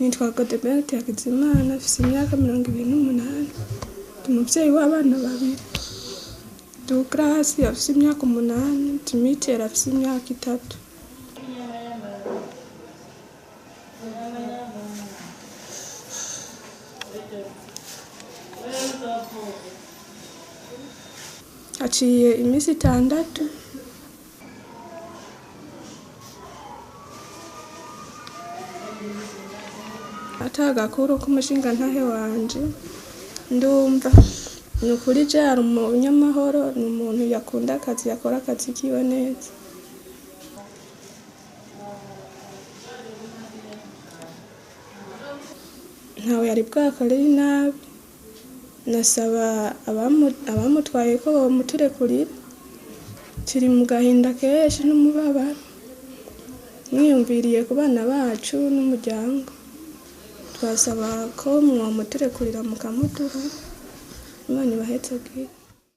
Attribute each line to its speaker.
Speaker 1: Nitwa Godebert Hakizimana, mfise imyaka 28, ndi umuvyeyi w'abana babiri. Douglas afise imyaka 8, Dimitri afise imyaka 3. Haciye imisi 6 ata gakuru k'umushingantahe wanje ndumva. Ni ukuri je ari umunyamahoro, ni umuntu yakunda akazi, yakora akazi kiwe neza. Ntawe yari bwakorere inabi. Nasaba abamutwaye ko bomuturekurira. Turi mu gahinda kenshi n'umubabaro. Mwiyumviriye ku bana bacu n'umuryango, twasaba ko mwomuturekurira mukamuduha. Imana ibahezagire.